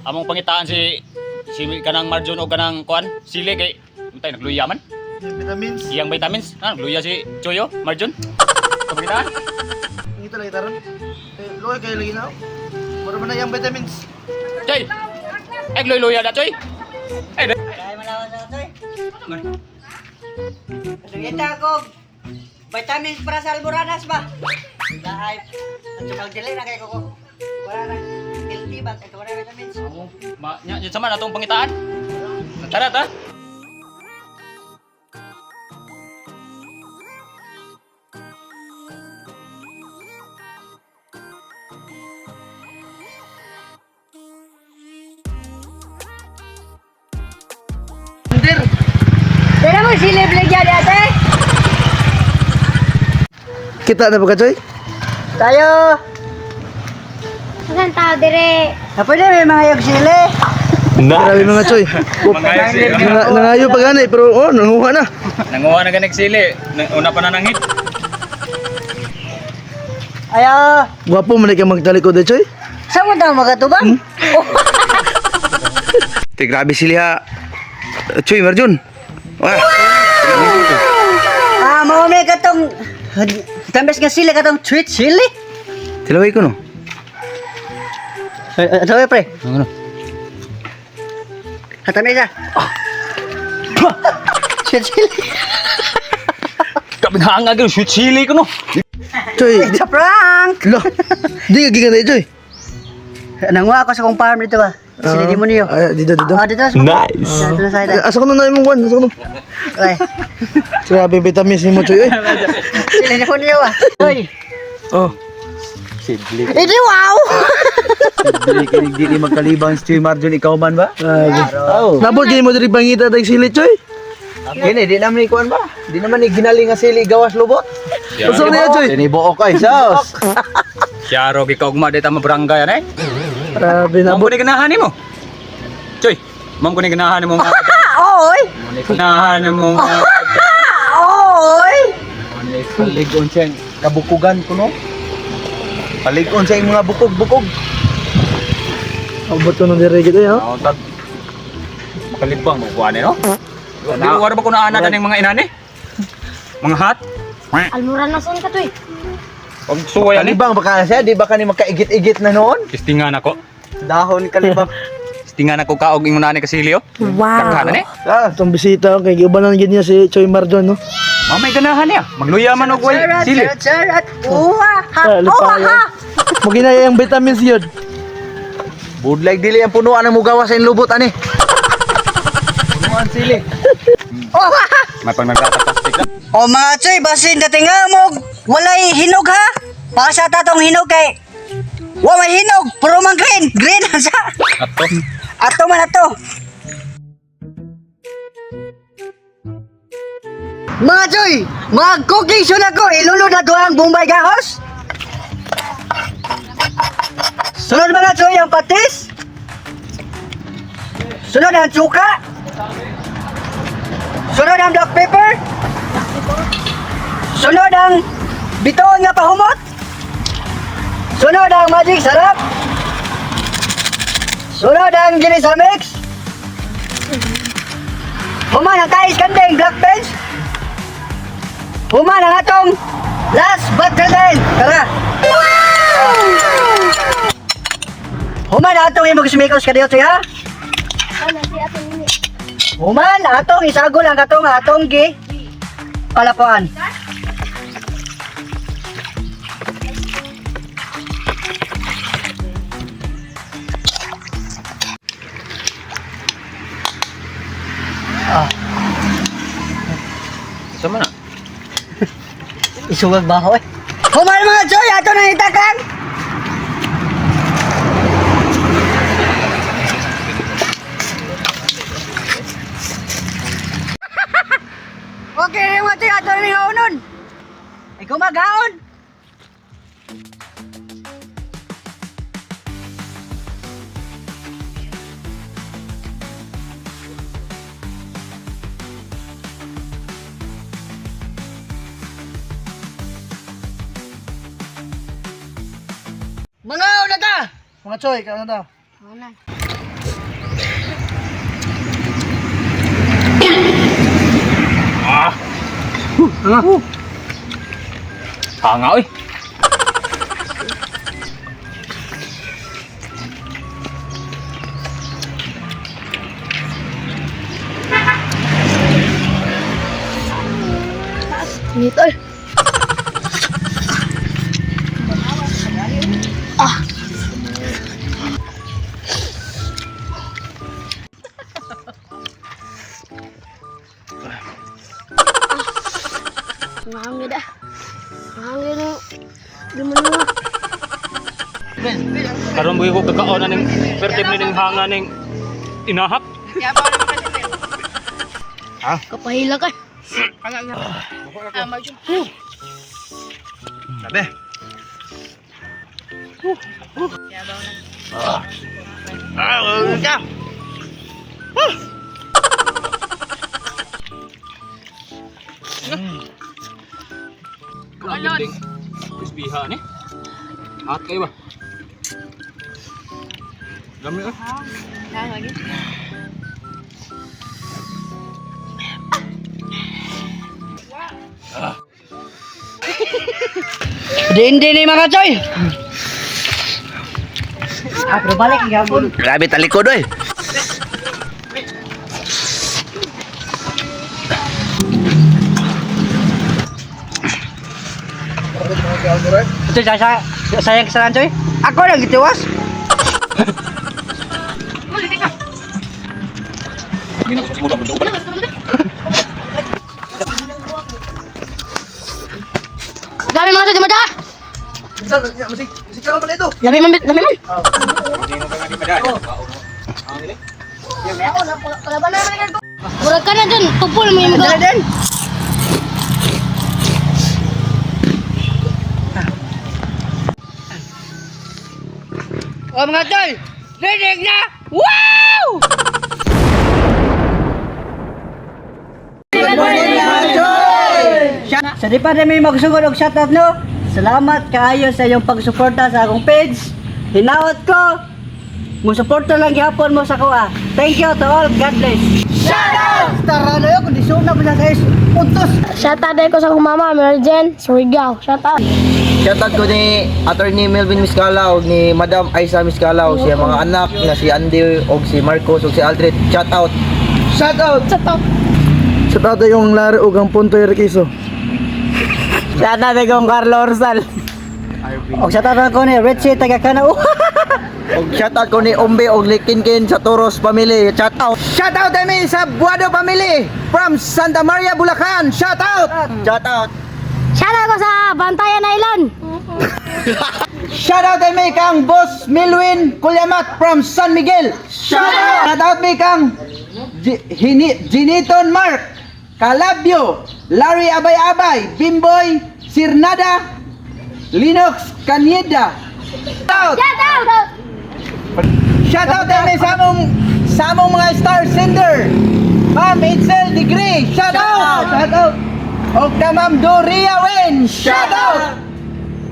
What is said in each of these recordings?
Among pangitaan si si kanang Marjon o kanang kuan, sili kay untay nagluya man. Yung vitamins. Iyang vitamins. Ah, nagluya si Choyo, Marjon. Pangitaan. Ngita lagi taron. Eh, luoy kayo lagi na. Mura man na yung vitamins. Choy. Ay gluya da Choy. Ay, Kaya malawan sa toy. Nangita ko vitamins para sa Alboranas ba? Daay. At saka dili na kay ko. Wala na healthy ba? Ito wala vitamins. Ma, nya, nya sama na atong pangitaan. Tara ta. Under. Pero mo sili bligya di ate. Kita na ba ka, Choy? Tayo. Saan tao dire? Na pwede may mga yung sili. Grabe mga Choy. Nangayo pa gani pero oh, nanguha na. Nanguha na ganig sili. Una pa na nangit. Ayo. Gwapo man ka magtalikod eh, Choy. Sa mo daw magatubang? Te, grabe sila. Choy, Marjun. Wah. Ah, mao may katong tambes nga sili katong sweet sili. Tilaway ko no. Sabi pre. Ano? Katamis ah. Sweet sili. Kabinhanga gyud sweet sili ko no. Choy, It's a prank. lo. Di ka gikan eh, Choy. Nanguha ako sa kong farm dito ba? Sila di mo niyo. Ay, dito dito. Ah, dito sa Nice. Dito sa side. Asa ko na na imong kwan? Asa ko na? Ay, Grabe vitamins nimo, Choy. Eh. sila di mo niyo ah. Oy. Oh. Hindi wow. Dili kinig dili magkalibang si Choy Marjun ikaw man ba? Grabe. Oh. Nabot gini mo diri pangita tag sili, Choy. Kini di naman ni kuan ba? Di naman ni ginaling nga sili gawas lubot. Asa na yan, Choy? Ini buok ay sos. Syaro gikaugma di ta mabarangay ani. Grabe Mom nabot. ko ni ganahan nimo. Choy, mom ko ni ganahan nimo nga. Oy. Ganahan nimo nga. Oy. Paligon siya kabukugan ko no. Paligon siya yung mga bukog-bukog. Abot ko nung diri gid eh, oh. Oh, tag makalibang mo kuan no. Di wala ba ko naana daning mga inani? Mga hat? Almoranas on ka toy. Pag suway ani. Kalibang baka siya di ba kani magkaigit-igit na noon? Istingan ako. Dahon kalibang. Istingan ako kaog ingon ani kasilyo. Wow. Daghan ani. Ah, Itong bisita kay giubanan gid niya si Choy Marjon, no. Mamay ganahan niya. Magluya man og way Sarat, sili. sarat, sarat. Uwa ha. Ah, Uwa lipayan. ha. Maginaya yung vitamins yun. budlay dili ang punuan ang mugawas sa lubot ani. Punuan sili. Uwa ha. May pag nagtatapastik na. O mga tsoy, basin dating mo, walay hinog ha. Pasa ta tong hinog kay. Wa may hinog, puro man green, green ang sa. Ato. Ato man ato. Mga tsoy, mag-cooking soon ako, ilulod na ang Bombay gahos. Sunod mga tsoy ang patis. Sunod ang suka. Sunod ang black pepper. Sunod ang bitoon nga pahumot. Sunod ang magic sarap. Sunod ang ginisa mix. Human ang tais kanding black pens. Human ang atong last battle din. Tara. Human ang atong imong sumikos kadiyo ha. Ano si ato nini? Human atong isagol ang katong atong gi palapuan. Sama na. Isugag ba ako eh? Human mga choy, ato na itakan! Okay, mga choy, ato na haunon. Ikaw maghaon. Mga na ta! Mga Choy, kaon na ta. Ano na. Ah. Hanga oy. Init oy. Ah. Mahangin ah. Mahangin ang demonyo. Karon mo ko kakaon na ning pertib ning hanga ning inahak. Kapahila ka. Grabe. Ah, ka. Grabe ding. Crispyha ni. Hat kayo ba? Dami eh. Dindi ni mga choy. Ah, pero balik gabon. Grabe talikod oy. Ito saya sayang kesalahan coy. Ako lang gitiwas. Dami mga sa mata. Masig, masig karon pala ito. Dami man, dami man. Murag ka na dun, tupol mo yung mga. Dali din. Oh mga choy, rinig na. Wow! Sa di pa rin may magsugod og shoutout no. Salamat kaayo sa iyong pagsuporta sa akong page. Hinaot ko. Musuporta lang gihapon mo sa kuha. Thank you to all. God bless. Shoutout! Tara na yun, kondisyon na po siya sa is. Puntos! Shout out ko sa akong mama, Mary Jen, Surigao. Shout out. Shoutout ko ni Attorney Melvin Miscala og ni Madam Aisa Miscala og siya mga anak na si Andy og si Marcos og si Aldred. Shout out. Shout out. Shout out. Shout out yung Larry ug ang Puntoy Requiso. Shoutout kay kong Carlo Orsal. Og shoutout ko ni Richie Tagakana. Og shout out ko ni Ombe og Likinkin sa Toros family. Shout out. Shout out kami sa Buado family from Santa Maria Bulacan. Shout out. Shout out. Shout out ko sa Bantayan Island. Shout out kami kang Boss Milwin Kulyamat from San Miguel. Shout out. Shout out mi kang Giniton Mark Calabio, Larry Abay Abay, Bimboy Sirnada, Linux Canieda. Shout out. Shout out. Shout out kami sa among mga star sender. Ma'am Itzel Degree, shout out. Shout out. Og ka Ma'am Doria Wen, shout out.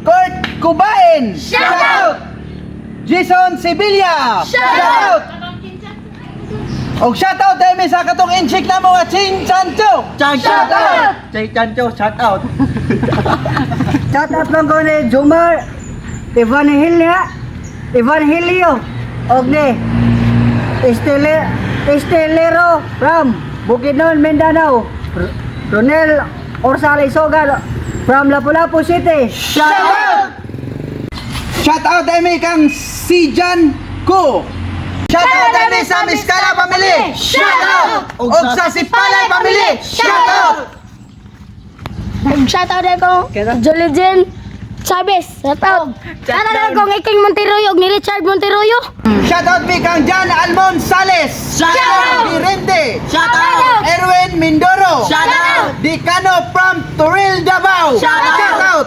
Kurt Kubain, shout out. Jason Sevilla, shout out. Og shout out kami sa katong inchik na mga Chin Chancho. Shout out. Chin Chancho, shout out. Shoutout lang ko ni Jomar Evangelia Evangelio og ni Estelero from Bukidnon, Mindanao. Ronel Orsales Sogal from Lapu-Lapu City. Shout out! Shout out kami kang si Jan Ko. Shout out kami sa Miskala family. Shout out! Og sa Sipalay family. Shout out! Shout out ko Jolly Jen Chavez. Shout out. Shout out ko Iking Monteroyo ug ni Richard Monteroyo. Shout out mi kang Jan Almon Sales. Shout out! Birende. Shout out! Erwin Mindoro. Shout out! Dicano from Toril Davao. Shout Shout out!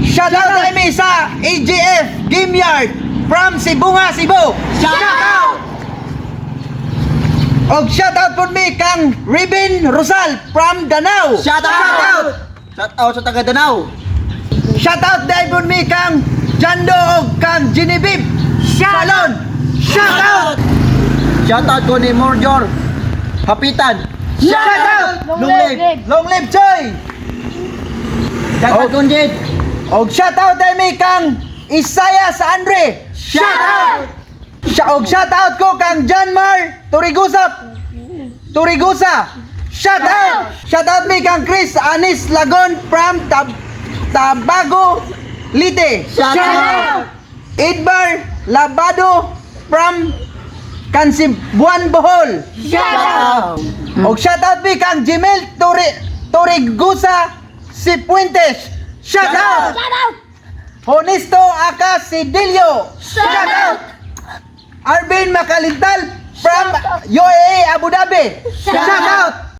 Shout out kami sa AGF Game Yard from Sibunga, Cebu. Shout out! Og shout out po mi kang Ribin Rosal from Danao. Shout out! Shout out sa taga Danao. Shout out dahil po mi kang Jando og kang Genevieve Salon. Shout out! Shout out ko ni Morjor Hapitan. Shout out! Long live! Long live, Choy! Shout out kong Jade. Og shout out ay kang Isaias Andre. Shout out! Og shout out ko kang John Mar Turigusa. Turigusa. Shout out! Shout out mi kang Chris Anis Lagon from Tabago, Leyte. Shout out! Idbar Labado from Kansibuan, Bohol. Shout out! Og shout out mi kang Jimel Torigusa Sipuentes. Shout out! Shout out! Honesto Aka Sidilio. Shout out! Arvin Makalintal from UAE Abu Dhabi. Shout out!